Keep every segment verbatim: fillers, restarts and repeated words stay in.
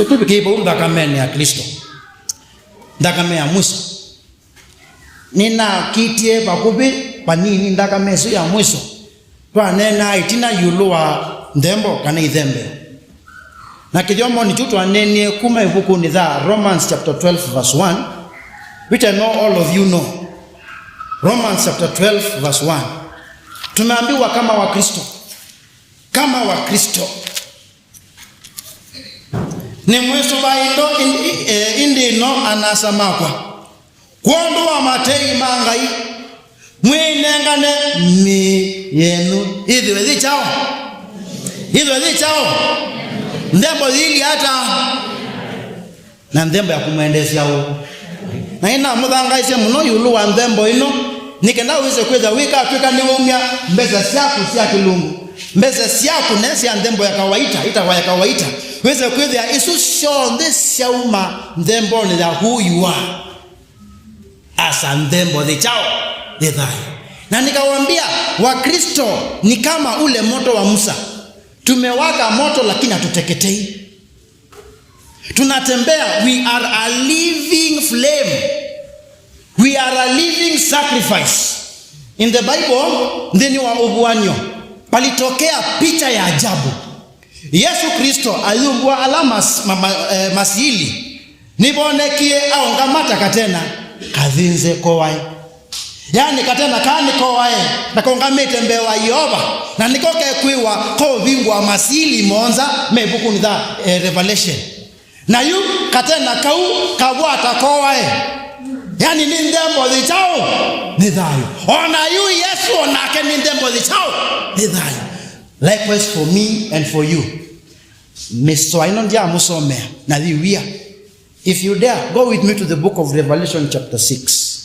Tũvikĩe vau nthakamenĩ ya Klĩsto, nthakame ya mwiso. Nĩnakitie vakuvĩ vanini nthakame ĩsu ya mwiso. Twaneenaa ĩtina ĩũlũ wa nthembo kana ithembeo. Na kĩthyomonĩ kyu twaneenie kuma ĩvukunĩ ya Romans chapter twelve verse one, which I know all of you know. Romans chapter twelve verse one. Tumeambiwa kama Wakristo, kama Wakristo, nĩmwĩsũva indo indi, eh, indi ino, ana-a-asa makwa, kwondũ wa matei ma Ngai, mwĩnengane mĩĩ yenyu yĩthĩwe yĩ kyaũ? Yĩthĩwe yĩ kyaũ? Nthembo yĩilyĩ ata? Na nthembo ya kũmwendeesya ũ? Na nĩnamũthangaĩisye mũno ĩũlũ wa nthembo ĩno, nĩ kenda wĩse kwĩthĩa wĩkatw'ĩka nĩwaumya mbesa syaku sya kĩlungu, mbesa syaku ne sya nthembo ya kawaita, ĩtawa ya kawaita, wĩse kwĩthĩa isu syonthe syauma nthembonĩ ya who you are. Asa nthembo yĩ kyaũ? Yĩ thayũ. Na nikawaambia, Wakristo ni kama ule moto wa Musa. Tumewaka moto lakini hatuteketei. Tunatembea, we are a living flame. We are a living sacrifice. In the Bible, nthĩnĩ wa Ũvuan'yo, palitokea picha ya ajabu. Yesu Kristo ayumbwa ala mas, ma, ma, eh, masili, nĩvonekie aũngama ta katena kathĩnze koae. Yaani katena kaa nĩkoae na kaũngamĩte mbee wa Yeova, na nĩko kekwĩwa kaũvingũa masili mũonza me ĩvukunĩ ya, eh, Revelation. Na yu katena kau kavwata koae. Yaani nĩ nthembo yĩ kyaũ? Nĩ thayũ. O na yu Yesu o nake nĩ nthembo yĩ kyaũ? Nĩ thayũ. Likewise for me and for you. Mĩsoa ĩno ndyamũsomea na yĩw'ĩa. If you dare, go with me to the book of Revelation chapter six.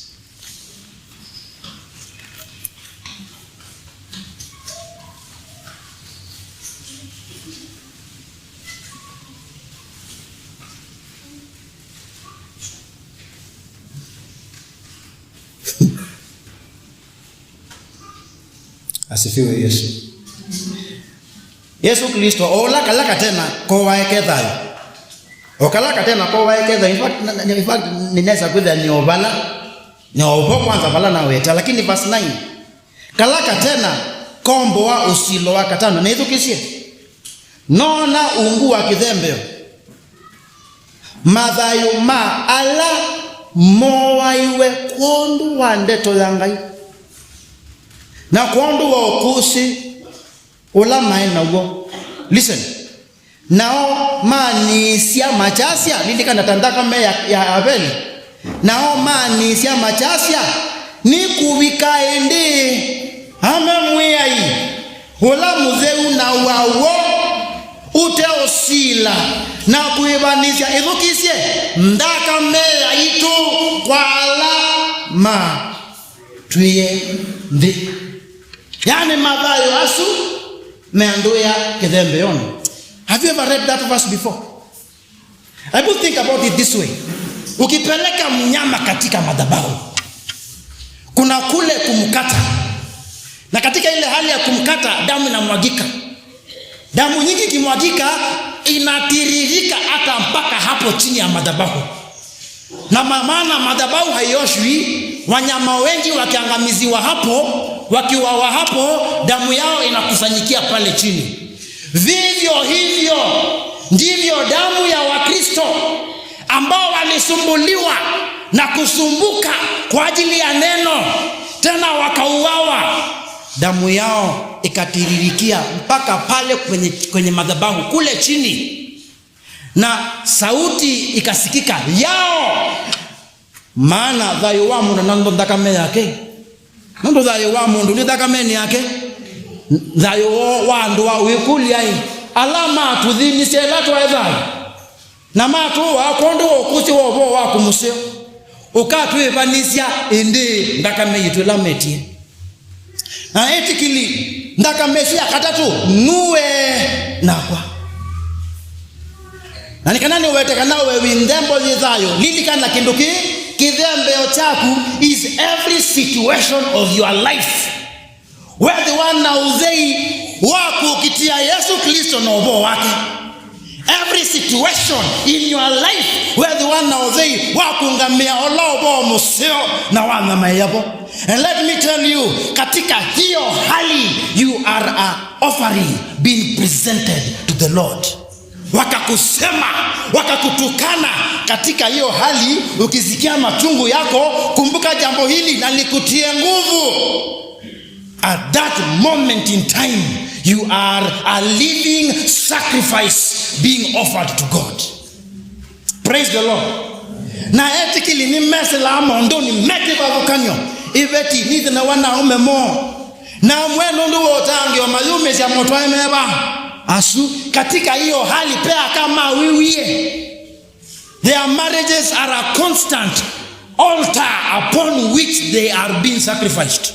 Asifiwe Yesu. Yesu Kristo, o ũla kala katena koae ke thayũ. O kala katena koae ke thayũ. In fact, na, na, in fact, ninaweza kwĩthĩa nĩ o vala, nĩ o vo kwanza vala naweta, lakini verse nine. Kala katena komboa ũsilo wa katano. Na ĩthukĩsye. Noona ungu wa kĩthembeo, mathayũ ma ala moaiwe kwondũ wa ndeto ya Ngai, na kwondũ wa ũkũsĩ ũla maĩ naw'o. Listen. Nao maanĩĩsya makyasya, lilikana ta nthakame ya, ya Aveli. Nao maanĩĩsya makyasya, nĩkũvika ĩndĩĩ, ame Mwĩai ũla mũtheu na wa w'o ũteũsila, na kwĩvanĩsya, ĩthukĩsye, nthakame yaitũ kwa ala matwĩe nthĩ? Yaani mathayũ asu meandũĩa kĩthembeonĩ. Have you ever read that verse before? Hebu think about it this way. Ukipeleka mnyama katika madhabahu, kuna kule kumkata, na katika ile hali ya kumkata, damu inamwagika. Damu nyingi ikimwagika, inatiririka hata mpaka hapo chini ya madhabahu. Na ma, maana madhabahu haioshwi, wanyama wengi wakiangamiziwa hapo, wakiuawa hapo, damu yao inakusanyikia pale chini. Vivyo hivyo ndivyo damu ya Wakristo ambao walisumbuliwa na kusumbuka kwa ajili ya neno, tena wakauawa, damu yao ikatiririkia mpaka pale kwenye, kwenye madhabahu kule chini, na sauti ikasikika yao. Maana thayũ wa mũndũ na nthakame yake. Nũndũ thayũ wa mũndũ nĩ nthakamenĩ yake. Thayũ wa andũ wa wĩkũlya-ĩ, ala matũthimisye ĩla twaĩ thayũ, na matũũa kwondũ wa ũkũsĩ wa ũvoo waku mũseo, ũkatwĩvanĩsya ĩndĩĩ nthakame yitũ ĩla metie? Na ĩtikili, nthakame ĩsu ya katatũ, nue nakwa. Na nĩ kana nĩwete kana we wĩ nthembo yĩ thayũ, lilikana kĩndũ kĩĩ, kĩthembeo kyaku is every situation of your life. Wethĩwa na ũthei wa kũkitĩa Yesũ Klĩsto na ũvoo wake. Every situation in your life, wethĩwa na ũthei wa kũngamĩa ũla ũvoo mũseo na wanyamaĩa vo. And let me tell you, katika hiyo hali, you are a offering being presented to the Lord. Wakakusema, wakakutukana, katika hiyo hali, ukisikia machungu yako, kumbuka jambo hili na likutie nguvu. At that moment in time, you are a living sacrifice being offered to God. Praise the Lord. Na etĩkĩli nĩmesĩlaa maũndũnĩ me kĩvathũkany'o, iveti nĩthĩnawa na aũme moo, na amwe nũndũ wa ũtangĩĩo mayumĩsya motwae meva asu. Katika hiyo hali, pe aka mawiwie. Their marriages are a constant altar upon which they are being sacrificed.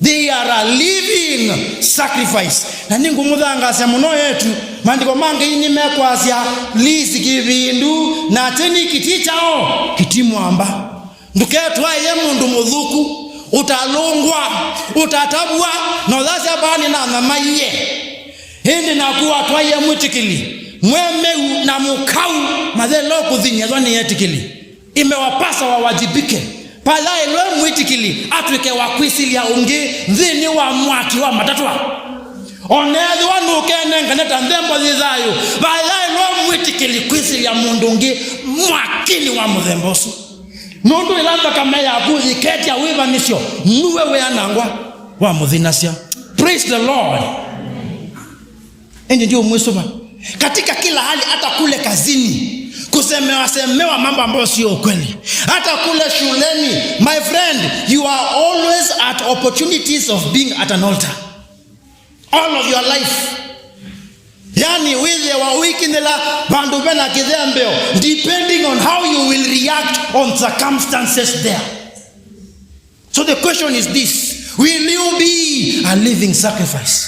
They are a living sacrifice. Na nĩngũmũthangaasya mũno eĩtu. Maandĩko ma Ngai nĩmekwasya, lisi kĩvindu, na kyeni kĩti kyaũ, kĩti mwamba. Ndũketwaĩe mũndũ mũthũku, ũtalũngwa, ũtatavw'a, na ũthasya vaa nĩnanyamaie. Ĩndĩ naku watwaĩe mwĩtĩkĩli, mwemeu na mũkau, mathelwa kũthinyĩthwa nĩ etĩkĩli. Imewapasa wawajibike. Vayaĩlwe mwĩtĩkĩli atw'ĩke wa kwĩsilya ũngĩ nthĩnĩ wa mwaki wa matatwa. Oneethĩwa nũkenengane ta nthembo yĩ thayũ, vayaĩlwe mwĩtĩkĩli kwĩsilya mũndũ ũngĩ mwakinĩ wa mũthemba ũsu. Nũndũ ĩla nthakame yaku yĩketya wĩvanĩsyo, nuwe wĩanangwa wamũthinasya. Praise the Lord. Ĩndĩ ndiũmwĩsũva. Katika kila hali, hata kule kazini, kusemewa semewa mambo ambayo sio ukweli, hata kule shuleni, my friend, you are always at opportunities of being at an altar all of your life. Yani, wĩthĩwa ũikinyĩla vandũ vena kĩthembeo, depending on how you will react on circumstances there. So the question is this, will you be a living sacrifice?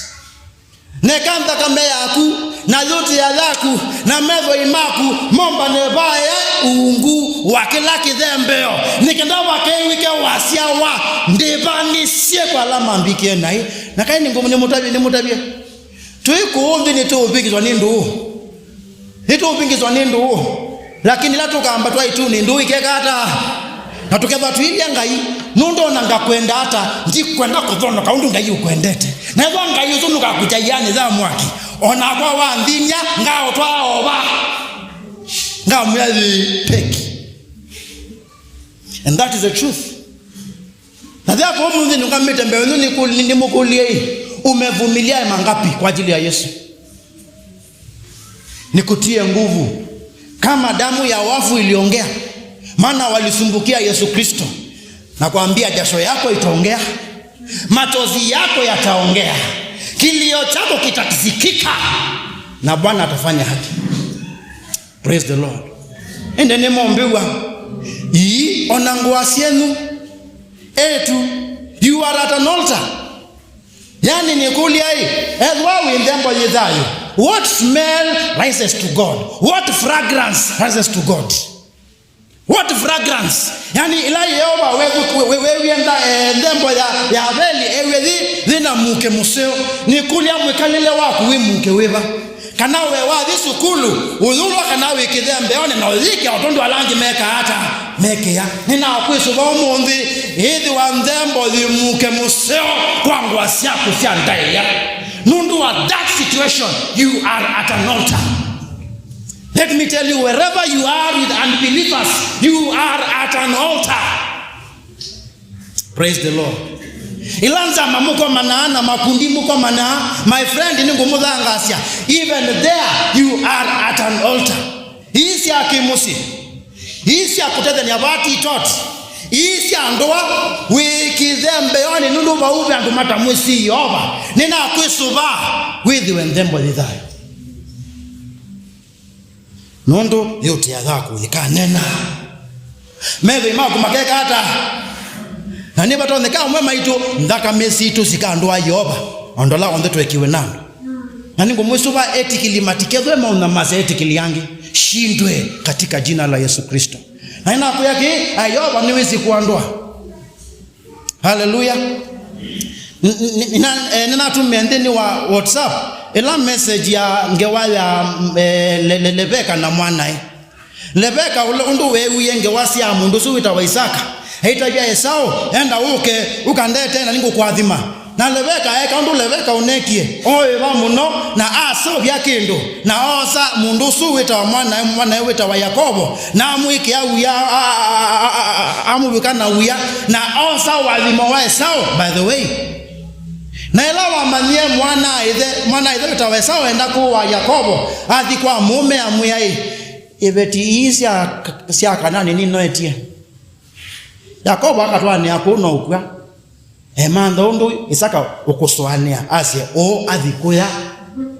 Neka nthakame yaku, na yũtĩa yaku, na methoi maku mombane vae ungu wa kĩla kĩthembeo, nĩ kenda vakew'ĩke wasyawa, ndĩvanĩsye kwa ala mambikie naĩ. Na kaĩ nĩngũ-, nĩmũtavye, nĩmũtavye. Twĩ kũũ nthĩ nĩtũũvĩngĩswa nĩ ndũũ. Nĩtũũvĩngĩswa nĩ ndũũ. Lakini ĩla tũkamba twaĩ tu nĩ ndũũ ikeka ata? Na tũkethwa tũilya Ngai, nũndũ ona ngakwenda ata, ndikwenda kũthonoka ũndũ Ngai ũkwendete. Na ethwa Ngai ũsu nũkakũkya ianĩ ya mwaki, onakwa wanthiny'a, ngaũtwaa ova. Ngamwĩa yĩ peki. And that is the truth. Na therefore, ũmũnthĩ nĩũngamĩte mbee ĩno, nĩkũ-, nĩ-, nĩmũkũlye, umevumilia mangapi kwa ajili ya Yesu? Nikutie nguvu. Kama damu ya wafu iliongea, maana walisumbukia Yesu Kristo, na kuambia, jasho yako itaongea, machozi yako yataongea, kilio chako kitasikika, na Bwana atafanya haki. Praise the Lord. Ĩndĩ nĩmũmbĩw'a. Ii, ona ngũa syenyu, eĩtu, you are at an altar. Yani, nĩkũlya-ĩ, ethĩwa wĩ nthembo yĩ thayũ, what smell rises to God? What fragrance rises to God? What fragrance? Yani, ĩla Yeova we-, we-, we-, wewie nda-, eh, nthembo ya, ya Aveli, ewie yĩ, yĩ na mũuke mũseo. Nĩkũlya mwĩkalĩle waku wĩ mũuke wĩva? Kana we wathi sukulu, ũyũlwa kana wĩ kĩthembeonĩ na ũyĩkĩa o tondũ ala angĩ mekaa ata? Mekĩa. Nĩnakwĩsũva ũmũnthĩ, ĩthĩwa nthembo yĩ mũuke mũseo kwa ngũa syaku sya ndaĩa. Nũndũ wa that situation, you are at an altar. Let me tell you, wherever you are with unbelievers, you are at an altar. Praise the Lord. Ĩla nzama mũkomanaa na makundi mũkomanaa, my friend, nĩngũmũthangaasya, even there you are at an altar. Ii sya kĩmũsyĩ, ii sya kũtethany'a vaa ti toti, ii sya ndũa, wĩ kĩthembeonĩ nũndũ vau ve andũ matamwĩsĩ Yeova, nĩnakwĩsũva wĩthĩwe nthembo yĩ thayũ. Nũndũ yũtĩa yaku yĩkanena. Methoi maku makeka ata? Na nĩvatonyeka amwe maitũ nthakame sitũ sikandũa Yeova, o ndola onthe twekiwe na andũ. Na nĩngũmwĩsũva etĩkĩli matikethwe maũnyamasya etĩkĩli angĩ. Shindwe katika jina la Yesu Kristo. Na nĩnakwĩa kĩ, a Yeova nĩwĩsĩ kũandũa. Haleluya. N-, n-, nĩna-, eh, nĩnatũmĩa nthĩnĩ wa WhatsApp. Ĩla message ya ngewa ya, eh, Le-, Le-, Leveka na mwanae. Leveka, ũla ũndũ weewie ngewa sya mũndũ ũsu wĩtawa Isaka, aitavya Esau, "Enda ũke, ũkandetee, na nĩngũkũathima." Na Leveka eeka ũndũ Leveka ũneekie, ooĩva mũno, na aseũvya kĩndũ, na oosa mũndũ ũsu wĩtawa mwanae, mwanae wĩtawa Yakovo, na amwĩkĩa wia, a-, a-, amũvika na wia, na oosa ũathimo wa Esau, by the way. Na ĩla wamanyie mwana-a-ĩthe, mwana-a-ĩthe wĩtawa Esau enda kũũa Yakovo, athi kwa mũũme amwĩa, "Ĩ, iveti ii sya, sya Kanani ninoetie." Yakovo akatwaanĩa kũu na ũkw'a. Emantha ũndũ Isaka ũkũsũanĩa, asye ũũ, athi kũya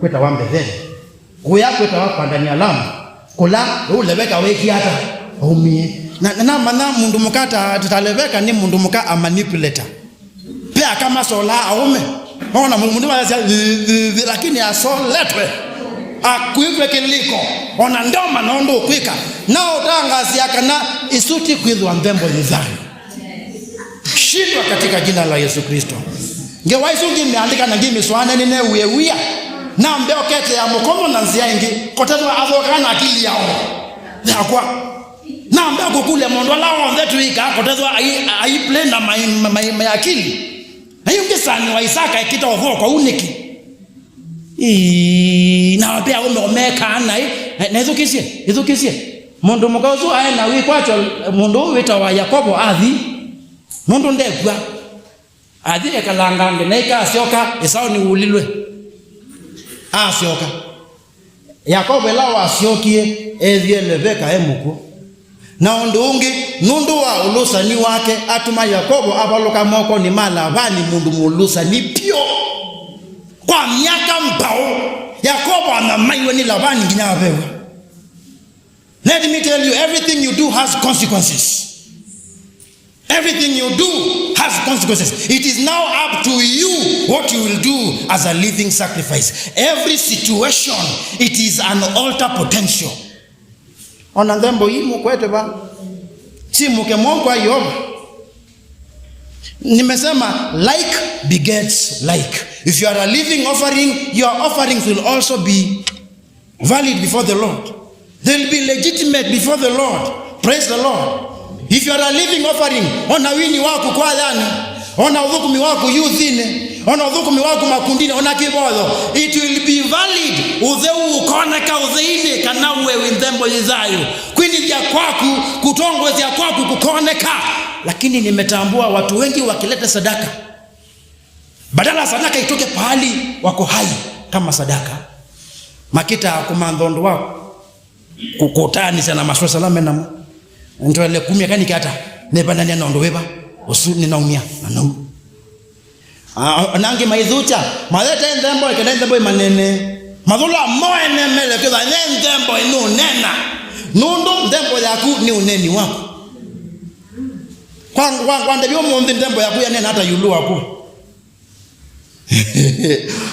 kwĩtawa Mbetheli, kũya kwĩtawa Padani-alamu, kũla rĩu Leveka weekie ata? Aumie. Na, na namanya mũndũ mũka ta, ta Leveka nĩ mũndũ mũka a manipulator. Pe akamasolaa aũme. Ona mũndũ, mũndũ mayasya, "Thi, thi, thi," lakini asoletwe. Akwĩtwe kĩlĩko. Ona ndoma na ũndũ ũkwĩka. Na ũtangaasya kana isu ti kwĩthwa nthembo yĩthani. Shindwa katika jina la Yesu Kristo. Ngewa isu ngĩmĩandĩka na ngĩmĩsũanĩa nĩneewie wia. Nambe ũkete ya mũkomo na nzĩa ĩngĩ. Kotethwa athokaa na akili yao. Yakwa. Nambe kũkũlya maũndũ ala onthe twĩkaa kotethwa ai, ai play na my, my, my akili. Na yu ngĩsanĩwa Isaka ekĩta ũvoo kwa unĩki. Ii, na wapea ũme ũmekaa naĩ. Na, na ĩthukĩsye, ĩthukĩsye. Mũndũ mũka ũsu aĩ na wĩkwatyo, mũndũ ũũ wĩtawa Yakovo athi. Nũndũ ndekw'a. Athi ekalanga nthĩ, na ĩka asyoka, Esau nĩwũlilwe. Asyoka. Yakovo ĩla wasyokie, eethie Leveka e mũkw'ũ. Na ũndũ ũngĩ, nũndũ wa ũlũsani wake, atũma Yakovo avalũka mokonĩ ma Lavani, mũndũ mũlũsani vyũ. Kwa myaka mbaũ, Yakovo anamaiwe nĩ Lavani nginya avew'a. Let me tell you, everything you do has consequences. Everything you do has consequences. It is now up to you what you will do as a living sacrifice. Every situation, it is an altar potential. Ona nthembo ii mũkwete va. Si mũke mwaũ kwa Yeova. Nimesema like begets like. If you are a living offering, your offerings will also be valid before the Lord. They'll be legitimate before the Lord. Praise the Lord. If you are a living offering, ona wini waku kwayani, ona ũthũkũmi waku yuthinĩ, ona ũthũkũmi waku makundinĩ, ona kĩvoyo, it will be valid. Ũtheu ũkoneka ũtheinĩ kana we wĩ nthembo yĩ thayũ. Kwinĩthya kwaku, kũtongoesya kwaku kũkoneka. Lakini nimetambua watu wengi wakileta sadaka, badala sadaka itoke pahali wako hai kama sadaka, makĩtaa kũmantha ũndũ wa kũ-, kũtaanĩsya na masosa ala me namo. Nĩtwaĩle kumya kanĩ kata nĩvanany'a na ũndũ wĩva, ũsu nĩnaumya na nau. A, o-, ona angĩ maithukya, malete nthembo, ĩkenda nthembo ĩmanene. Mathũlwa mo ene mele kwĩtha ne nthembo ĩnũnena. Nũndũ nthembo yaku nĩ ũneni waku. Kwa, kwa, kwa ndavya ũmũnthĩ nthembo yaku yanena ata ĩũlũ waku?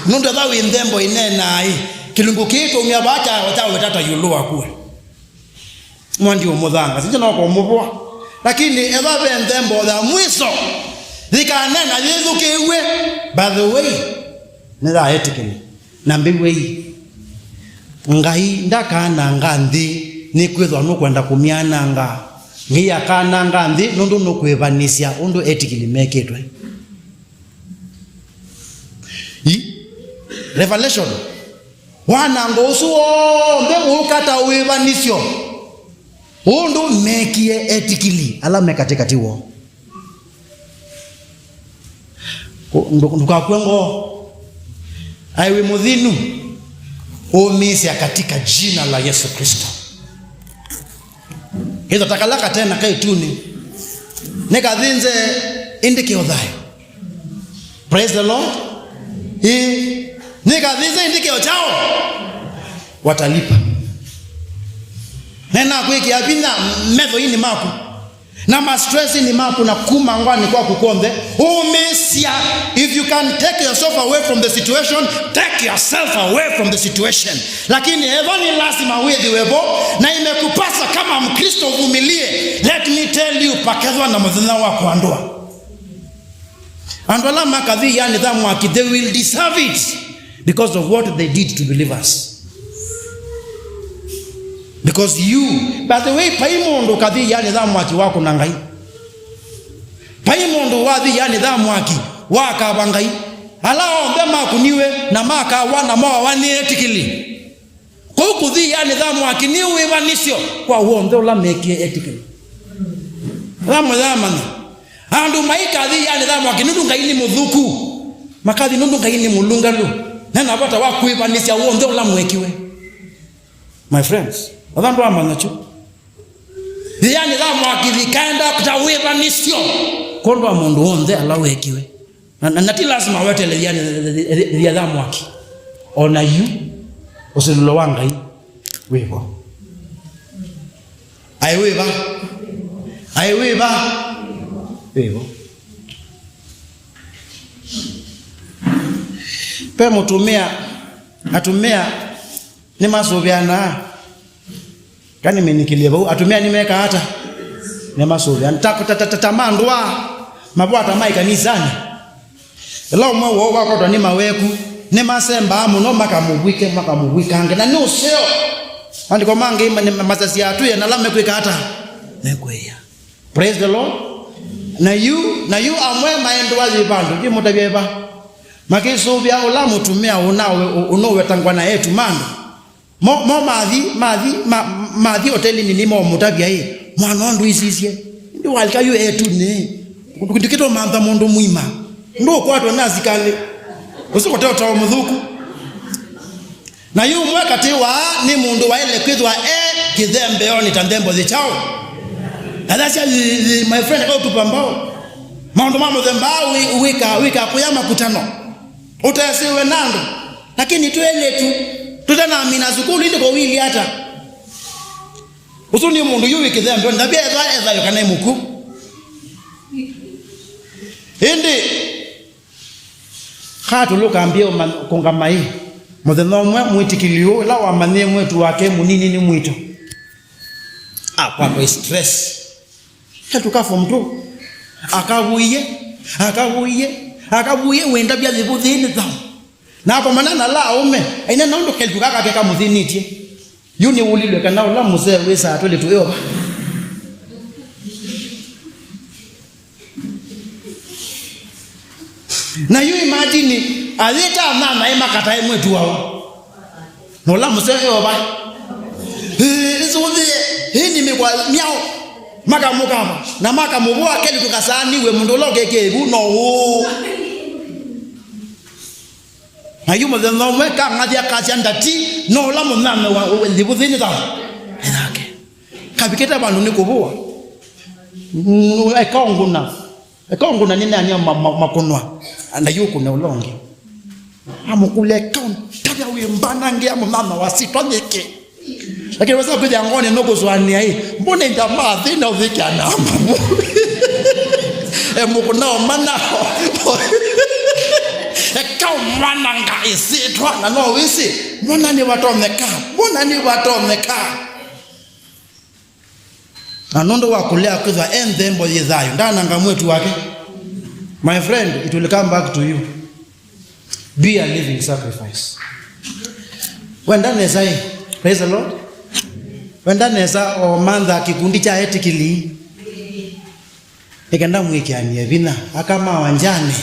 Nũndũ ethĩwa wĩ nthembo ĩneenaa-ĩ, kĩlungu kĩĩ twaumya vaa kya, kyaweta ata ĩũlũ waku? Mwa ndiũmũthanga, sinje no kũmũvũa. Lakini ethĩwa ve nthembo ya mwiso yĩkaneena yĩthukĩĩw'e, by the way, nĩ ya etĩkĩli. Na mbĩw'ei, Ngai ndakananga nthĩ nĩkwĩthwa nũkwenda kũmyananga. Ngai akananga nthĩ nũndũ nũkwĩvanĩsya ũndũ etĩkĩli mekĩtwe. I? Revelation. Wanango ũsu w'onthe ũũka ta wĩvanĩsyo ũndũ mekie etĩkĩli ala me katĩkatĩ woo. Ku-, ndu-, ndũkakw'e ngoo. Ai wĩ mũthinu, ũmĩĩsya katika jina la Yesu Kristo. Ĩtho ta kala katena ka ĩtunĩ, nĩkathĩnze ĩndĩ kĩ o thayũ. Praise the Lord. Ĩ, nĩkathĩnze ĩndĩ kĩ o kyaũ? Watalipa. Nĩnakwĩkĩa vinya metho-inĩ maku. Na ma stress-inĩ maku na kuma ngwanĩ kwaku kw'onthe, ũmĩĩsya. If you can take yourself away from the situation, take yourself away from the situation. Lakini ethĩwa nĩ lasima wĩthĩwe vo, na imekupasa kama Mkristo uvumilie, let me tell you, pakethwa na mũthenya wa kũandũa. Andũ ala makathi ĩanĩ ya mwaki, they will deserve it. Because of what they did to believers. Because you, by the way, vai mũndũ ũkathi ĩanĩ ya mwaki wakũna Ngai. Vai mũndũ wathi ĩanĩ ya mwaki wakava Ngai. Ala onthe makũniwe na makawa na moawa nĩ etĩkĩli. Kũu kũthi ĩanĩ ya mwaki nĩ wĩvanĩsyo kwa w'onthe ũla mekie etĩkĩli. Ala mũyamanya, andũ maikathi ĩanĩ ya mwaki nũndũ Ngai nĩ mũthũku, makathi nũndũ Ngai nĩ mũlũngalu. Na ena vata wa kwĩvanĩsya w'onthe ũla mwekiwe. My friends, otha ndwamanya kyu. Ĩanĩ ya mwaki yĩkaenda ta wĩvanĩsyo kwondũ wa mũndũ w'onthe ala wekiwe. Na, na, na ti lasima wetele ĩanĩ ya mwaki. O na yu, ũsilĩlo wa Ngai wĩvo. Aĩ wĩva? Aĩ wĩva? Wĩvo. Ve mũtumĩa, atumĩa nĩmasũvĩanaa. Kana nĩmĩnĩkĩlye vau, atumĩa nĩmekaa ata? Nĩmasũvĩanaa. Ta, ta, ta, ta, ta mandũa, mavwata ma ĩkanisanĩ. Ĩla ũmwe woo wakwatwa nĩ maweku, nĩmasembaa mũno, makamũvw'ĩke, makamũvw'ĩkange. Na nĩ ũseo. Maandĩko mangĩ ma-, nĩ-, masasya atwĩe na ala mekwĩka ata? Mekwĩya. Praise the Lord. Na yu, na yu amwe maendwa yĩ vandũ, yĩ mũtavya ĩva. Makĩsũvĩa ũla mũtumĩa ũna-, ũ-, ũnowetangwa na etu ma andũ. Mo, mo mathi, mathi, ma, mathi hotelinĩ nĩmomũtavya ĩ, mwana ũndũ isisye. Ĩndĩ walika yu etunĩ. Ndikĩtũmantha mũndũ mũima. Ndũkwatwa na asikalĩ. Ũsu kũte ũtao mũthũku. Na yu ũmwe katĩ wa nĩ mũndũ waĩle kwĩthwa e kĩthembeonĩ ta nthembo yĩ kyaũ. Athasya, "Ĩ, ĩ, my friend, eka ũtupa mbao." Maũndũ ma mũthemba aa wĩ, wĩka, wĩka kũya makutano. Ũtesĩwe na andũ. Lakini twĩ elĩtu, tũtanamina sukulu, ĩndĩ kũwilye ata? Ũsu nĩ mũndũ yu wĩ kĩthembeonĩ, ndavya ethwa ethayũ kana ĩ mũkw'ũ. Ĩndĩ, katũlũka mbio ma-, kũngama ĩ, mũthenya ũmwe mwĩtĩkĩli ũũ, ĩla wamanyie mwĩĩtu wake mũnini nĩ mwĩĩtu, akwatwa ĩ stress. Kelĩtu ka form two. Akavũie, akavũie, akavũie, wendavya yĩvũthĩnĩ thaũ. Na akomana na ala aũme, aina na ũndũ kelĩtu kaka ke kamũthĩnĩtye. Yu nĩwũlilwe kana ũla mũsee wĩsaa twĩlĩtu ĩova. Na yu imagine, ayĩta anana ĩ makatae mwĩĩtu wao. Na ũla mũseo ĩova. Ĩĩ, ĩsũvĩe, ĩĩ nĩ mĩkwa myaũ. Makamũkava, na makamũvũa kelĩtu kasaaniw'e mũndũ ũla ũkekĩa ĩvu, no ũũ. Na yu mũthenya ũmwe kang'athya kasya ndati, no ũla mũnyame wa, wa, yĩvũthĩnĩ thaũ. Ĩnake. Kavikĩte vandũ nĩ kũvũa. Mm, eka ũngũna. Eka ũngũna nĩneany'a ma-, ma-, makũnwa. Na yu ũkũne ũla ũngĩ. Amũkũlya eka ũntavya wĩ mbanangĩa mũnyama wa sitwa nĩkĩ? Lakini wesa kwĩthĩa ngoni nũkũsũanĩa ĩ, mbona ĩnda mathĩna ũthĩkĩa na mamu? E mũkũna ũmana. Eka ũmwananga ĩsĩtwa na no wĩsĩ. Mbona nĩvatonyeka? Mbona nĩvatonyeka? Na nũndũ wa kũlea kwĩthwa e nthembo yĩ thayũ, ndananga mwĩĩtu wake. My friend, it will come back to you. Be a living sacrifice. Wenda nesa ĩ? Praise the Lord. Wenda nesa o mantha kĩkundi kya etĩkĩli. Nĩkenda mwĩkĩanĩe vinya. Aka ma wanjanĩ.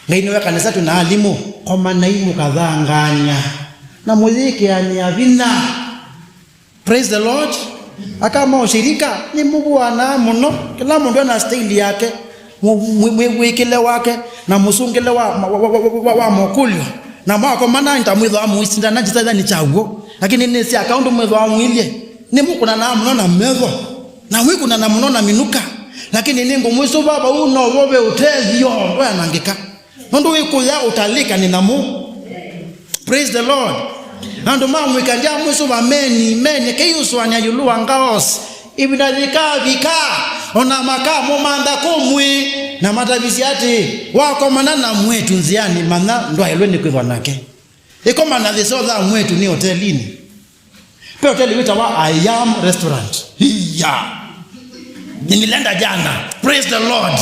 Ngai nĩwe kanisa twĩ na alimũ. Komanai mũkathangany'a. Na mũyĩkĩanĩa vinya. Praise the Lord. Aka ma ũshirika, nĩmũvũanaa mũno. Kĩla mũndũ ena style yake. Mũ-, mwĩ-, mwĩw'ĩkĩle wake, na mũsũngĩle wa, wa, wa mokũlyo. Na mwakomana, nĩtamwĩthwa mũisindana kĩsethani kya w'o. Lakini nĩsĩ aka ũndũ mwĩthwa mwĩlye. Nĩmũkũnanaa mũno na metho. Na mwĩkũnana mũno na minuka. Lakini nĩngũmwĩsũva vau no vo ve ũtethyo ndwayanangĩka. Nũndũ wĩkũya ũtalĩka nĩ nyamũ. Praise the Lord. Andũ ma mwĩka ndya mwĩsũva meni, meni, kei ũsũanĩa ĩũlũ wa ngaos. Ĩvinda yĩkavika, ona makamũmantha kũmwĩ, na matavisye atĩ, wakomana na mwĩĩtu nzĩanĩ, manya ndwaĩlwe nĩ kwĩthwa nake. Ĩkomana thĩ sotha mwĩĩtu nĩ hotelinĩ. Ve hoteli wĩtawa I Am Restaurant. Iya. Nilenda jana. Praise the Lord.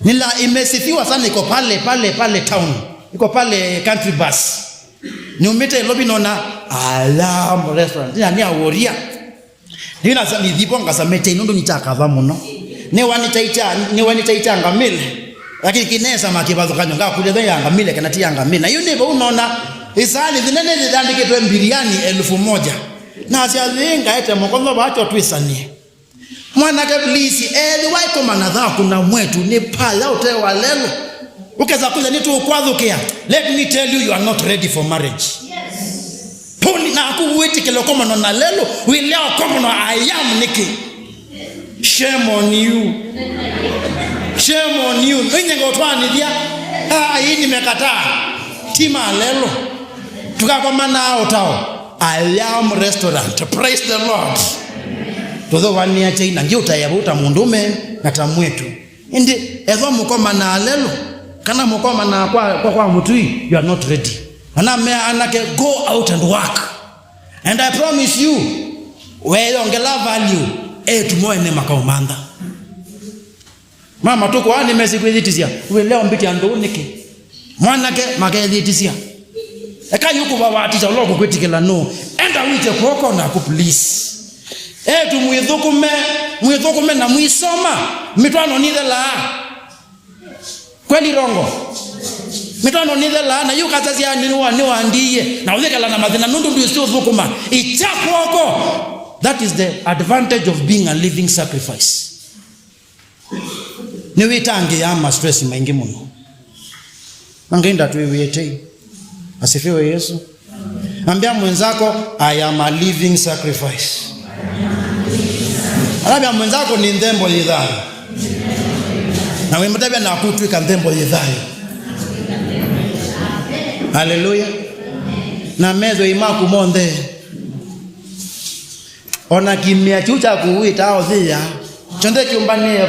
Nila imesifiwa sana, iko pale, pale, pale town. Iko pale Country Bus. Nyumĩte Nairobi nona Ayam Restaurant. Nĩ, nĩ awũria. Nĩ na sami thipo ngasa mete nũndũ nĩ kya kava mũno. Nĩ wa nĩ chai cha, nĩ wa nĩ chai cha ngamĩle. Lakini kinesa makivathũkany'o ngakũlya ve ya ngamĩle kana ti ya ngamĩle. Na yu nĩ vau nona isani zinene zitandĩkĩtwe biriani elfu moja. Na sya zinga ete mũkono vacho twisanie. Mwanake, please, ethĩwa ĩkomana thaku na mwetu nĩ paya ũte wa lelo. Ũkesa kũlya nĩtũkwathũkĩa. Let me tell you, you are not ready for marriage. Poni naku wĩtĩkĩle ũkomano na lelo, wĩlea ũkomano Ayam nĩkĩ? Shame on you. Shame on you. Nĩnyenga ũtwanĩthya. Ah, hii nimekataa. Ti ma lelo. Tũkakomana ũtao. Ayam Restaurant. Praise the Lord. Tũthũvanĩa China, ngiũtaĩa vau ta mũndũme na ta mwetu. Ĩndĩ ethwa mũkomana lelo, kana mũkomana kwa, kwa, kwa mũtui, you are not ready. Anamea anake, go out and work. And I promise you, weyongela value, etu moene makaumantha. Mama tuko ani mesi kwĩthĩtĩsya, wĩ leo mbĩtya ndũũ nĩkĩ? Mwanake makethĩtĩsya. Eka yu kũvavatĩsya ũla ũkũkwĩtĩkĩla nũ? Enda wĩte kw'oko naku, please. Etu mwĩthũkũme, mwĩthũkũme na mwĩsoma, mĩtwaano nĩthelaa. Kweli rongo? Mĩtwaano nĩthelaa, na yu kasasya nĩwa-, nĩwandiie, na ũyĩkala na mathĩna nũndũ ndwĩsĩ ũthũkũma. Ĩkya kw'oko. That is the advantage of being a living sacrifice. Nĩwĩtangĩĩaa ma stress maingĩ mũno. Na Ngai ndatwĩw'ĩe tei. Asifiwe Yesu. Ambia mwenzako, "I am a living sacrifice." Ambia mwenzako, "Nĩ nthembo yĩ thayũ." Na wĩmũtavya, "Naku twĩka nthembo yĩ thayũ." Haleluya. Na methoi maku monthe. O na kĩmĩa kĩu kyaku wĩtaa ũthĩa, kyonthe kyũmbanĩe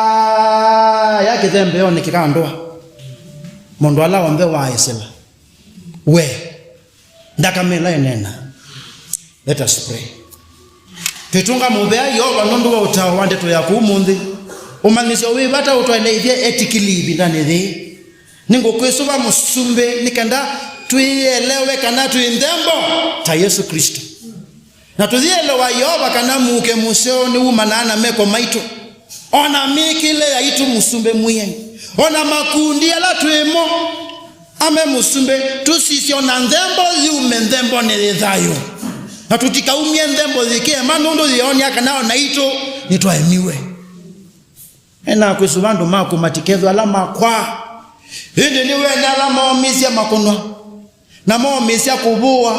vaya kĩthembeonĩ kĩkandũa. Mũndũ ala onthe waaĩsĩla. We, nthakame ĩla ĩneena. Let us pray. Twĩtũnga mũvea Yeova nũndũ wa ũtao wa ndeto yaku ũmũnthĩ. Ũmanyĩsyo wĩ vata ũtwaĩle ithyĩ etĩkĩli ĩvindanĩ yĩĩ. Nĩngũkwĩsũva Mũsumbĩ nĩ kenda twĩelewe kana twĩ nthembo ta Yesũ Klĩsto. Na tũyĩelewa Yeova kana mũuke mũseo nĩwumanaa na meko maitũ, o na mĩkĩle yaitũ Mũsumbĩ Mwĩai, o na makundi ala twĩmo. Ame Mũsumbĩ, tũsisye o na nthembo yume nthembonĩ yĩ thayũ. Na tũtikaumye nthembo yĩ kĩema nũndũ yĩonia kana o naitũ nĩtwaemiwe. Ena kwĩsũva andũ maku matikethwe ala makwaa. Ĩndĩ nĩwene ala maomisye makũnwa, na maomisya kũvũwa.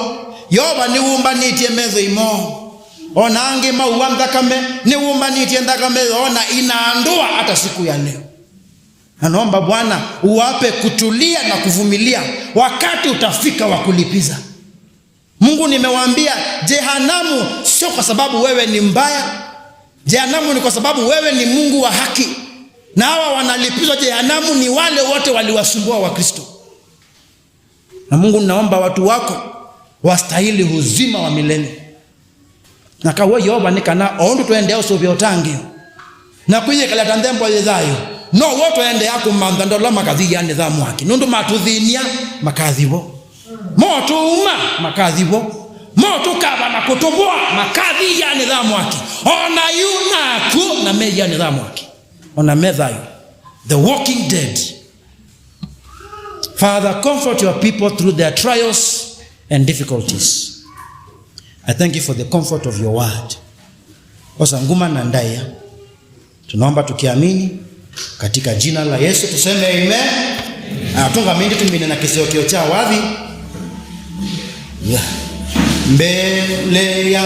Yeova nĩwũmbanĩtye methoi moo. O na angĩ maua nthakame, nĩwũmbanĩtye nthakame yoo na inaandũa hata siku ya leo. Na naomba Bwana uwape kutulia na kuvumilia, wakati utafika wa kulipiza. Mungu, nimewaambia, jehanamu sio kwa sababu wewe ni mbaya. Jehanamu ni kwa sababu wewe ni Mungu wa haki. Na hawa wanalipizwa jehanamu ni wale wote waliwasumbua Wakristo. Na Mungu, naomba watu wako wastahili uzima wa milele. Na kaw'o Yeova nĩ kana o ũndũ tũendea ũsũvĩa ũtangĩĩo, na kwĩyĩkala ta nthembo yĩ thayũ, now'o tũendeea kũmantha ndola makathi ĩanĩ ya mwaki, nũndũ matũthĩny'a makathi vo, motũuma makathi vo, motũkava na kũtũvũa makathi ĩanĩ ya mwaki, o na yu naku na me ĩanĩ ya mwaki, o na me thayũ. The walking dead. Father, comfort your people through their trials and difficulties. I thank you for the comfort of your word. Osa nguma na ndaĩa. Tunaomba tukiamini katika jina la Yesu, tuseme amen. Ah, tũngamĩe ĩndĩ tũmine na kĩseũkĩo kya wathi. Yeah. Mbele ya